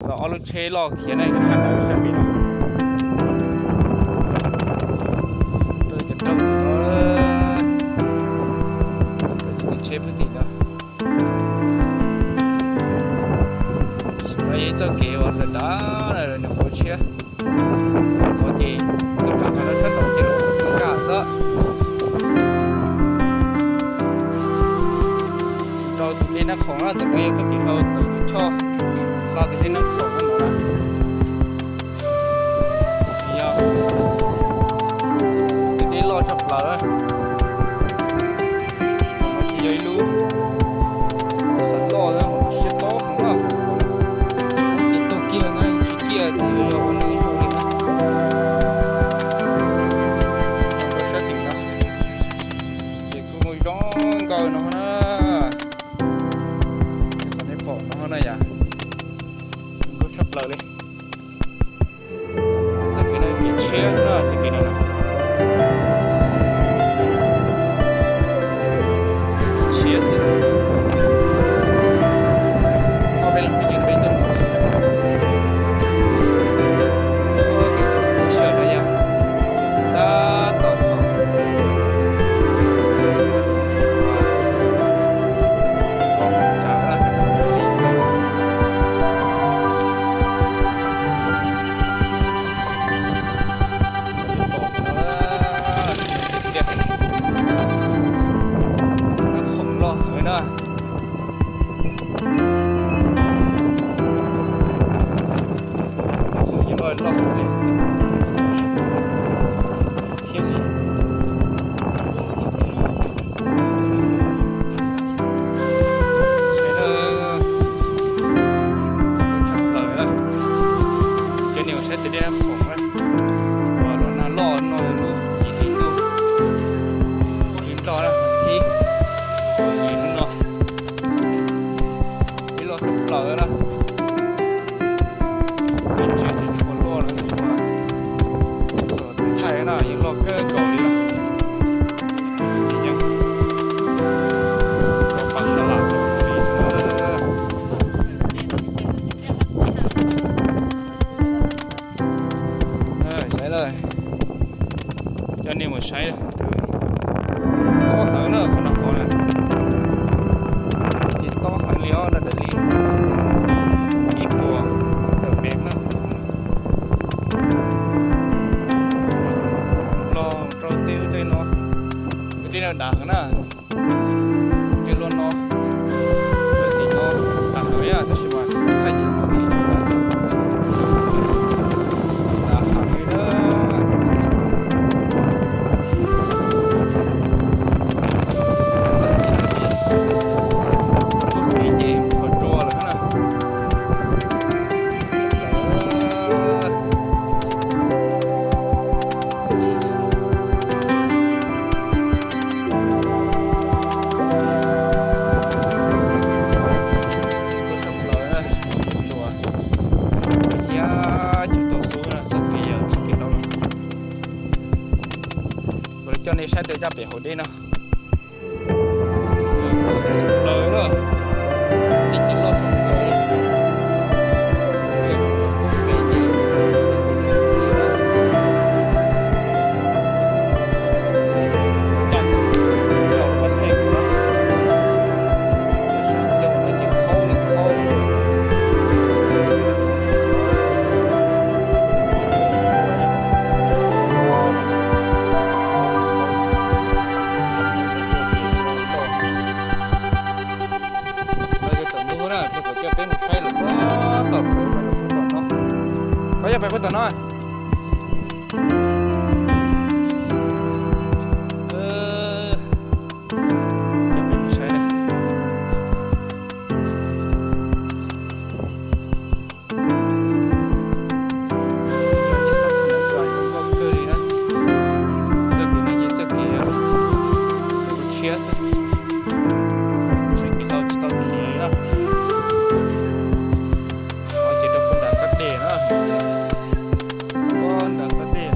Tau ob lub tsheb loj khiav na, sab pem no. Rau cov raug tus no, rau cov tsheb puag tim no. Tam sim no yog ib txoj kev uas dav dav na, nyuam qhuav tshiab. Tod ces txoj kev qhov no tshab tod ces lawv ua nkaj xwb. Rau tus dej Nab Khoom na, ntawm no yog txoj kev hlau tus choj hlau tus dej Nab Khoom na. Yog tus dej loj tshaj plaws. Qhov no ces yog ib lub xav loj siab tob heev na, ces taug kiag no tsis kiag ces yog ua neeg yog li na. Rau sab tim no ces kuj zoo nkauj no na. Qhov nej pom no na yom, zoo nkauj tshaj plaws li. Txoj kev no kev tshiab no, txoj kev no tshiab xwb. Ob peb leeg phooj ywg peb tuaj mus xwb. Peb tuaj mus xwb no yog tab tom thaum Nab Khoom loj heev na. Nab Khoom yeej loj loj heev li. Thiab li, saib na, tshaj plaws na. Cov niam saib tus dej Nab Khoom na, uas los nag loj no lub yim hli ntuj, hli nplog na, thib yim lub no, ib loj tshaj plaws na. Peb tsev tsis tshua loj lawm, txog tus thaij na yeej loj kawg nkaus li na. Ces yeej rau paj sab laj rau li. Saib lawm, coj nej mus saib, tob heev na qhov no hov na. Ces tob heev li os, no daws li ib puas tawm mev na. Los rau tej lub tej no, tej dej no dav heev na. Tej lub no, tej tim no dav heev, tab sis mas thaij ces dav heev li na. Txoj kev no ces, txoj kev ces qhov rua lawm na. Tshaj plaws na, yam cov tau xub na, txoj kev yog txoj kev dau lawm. Kuv coj nej saib rau caj pem hauv dej no. Tshaj plaws na, dej ces loj tshaj plaws li. Pem ces caj rau pab thej kuv na. Sab ncauj no ces khaub li khaub. Tom ntug na, ces kuv coj peb mus saib lawm tom pem, tom no. Koj coj peb puag tom no. Coj peb mus saib na. Yog ib sab tham neeg zoo nkauj kawg li na. Txoj kev no yog txoj kev tshiab xwb, txoj kev hlau tsis tau khiav li na. Ces rau puag nram qab dej na, puag nram qab dej.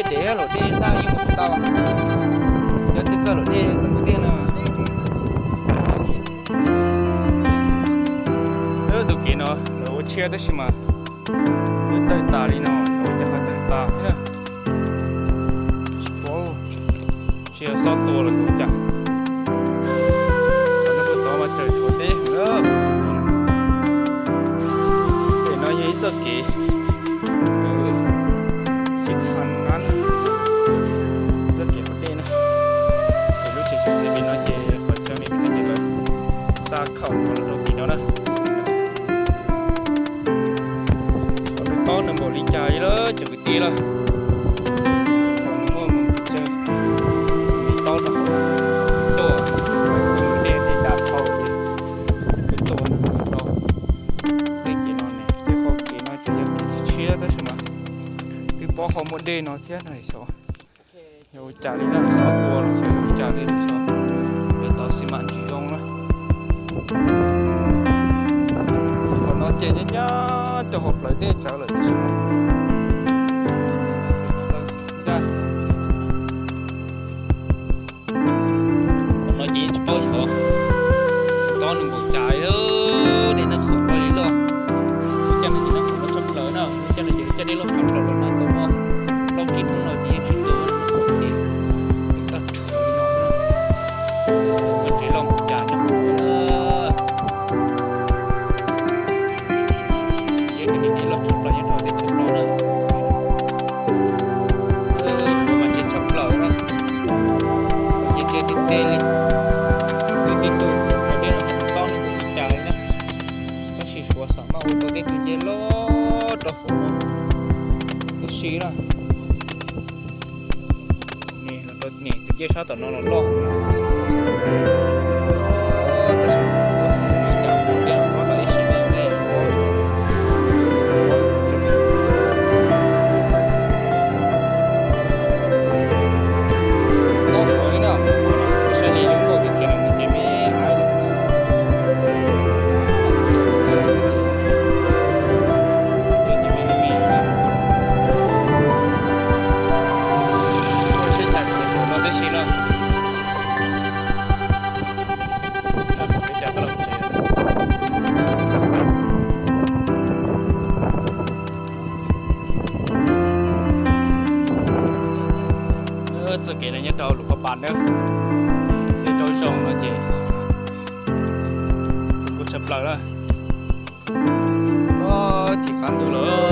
Dej dev, luam dej daj yeej mus tsis tau. Yog twb txog luam dej tom tiaj no. Tus kev no lawv ua tshiab tab sis mas twb tawg tas li no, ua cas ho tawg tas thiab na. Tsis paub, tsis yog xob tua los ua cas. Cov no puag tod mas tseem tshuav deb heev. Pem no yog ib txoj kev xib thav nab, txoj kev haus dej na. Ces lub tsev xiav xiav pem no ces qhov chaw me pem no ces lawv xa khaum no los rau tim no na. Tshuav nws tob nws npaum li cas li lawm cov kwv tij lawm. Thaum nws muaj mus pes tsawg, nws tob rau hauv tuaj, dej dej dam dhau ces nws kwv tuaj rau tej kev no ne. Tej qhov kev no ces yog kev tshiab tab sis mas twb paub ho muaj dej no thiab no xyov yog ua cas li na, xob tua los xyov yog ua cas li no xyov. Yog tau xi mas ntsis zoo na. Qhov no ces nyob nyob rau hauv plawv dej tsawv lawm tab sis mas Qhov no ces yeej tsis paub xyov tob nws npaum cas li, dej nab qhuav koj li loj. Lub caij no ces nab qhuav loj tshaj plaws na, lub caij no ces lub caij dej loj tshaj plaws los nag tau muaj plaub tsib hnub no ces yeej tsis tu, ces yeej daj rhuv li no na. Koj tsev loj npaum cas nyob qhov no na. Yog tias nws dej loj tshaj plaws nyob rau teb chaws no na, suav mas ntse tshaj plaws na, suav ces ntse tiag tiag li. Twb tsis tu suav cov dej no mas nws tob nws npaum li cas li na, tab sis suav xam maj ua tau tej tug ncej loj rau hauv no tib si na. Tus ncej sab tom no los loj heev na. Tab sis kuv tsis paub tias nws li cas, dej los tob tau ib sim neej ne. Tob hauv li na, kuv saib li zoo nkauj tiag tiag los nws ces me aib li. Ces me me, ua siab cas tsis ua no tib si no. Txoj kev no nyob rau Luam Phaj Npas na, tej rau zoo no ces kuj tshaj plaws na. Tim qab ntug lawm,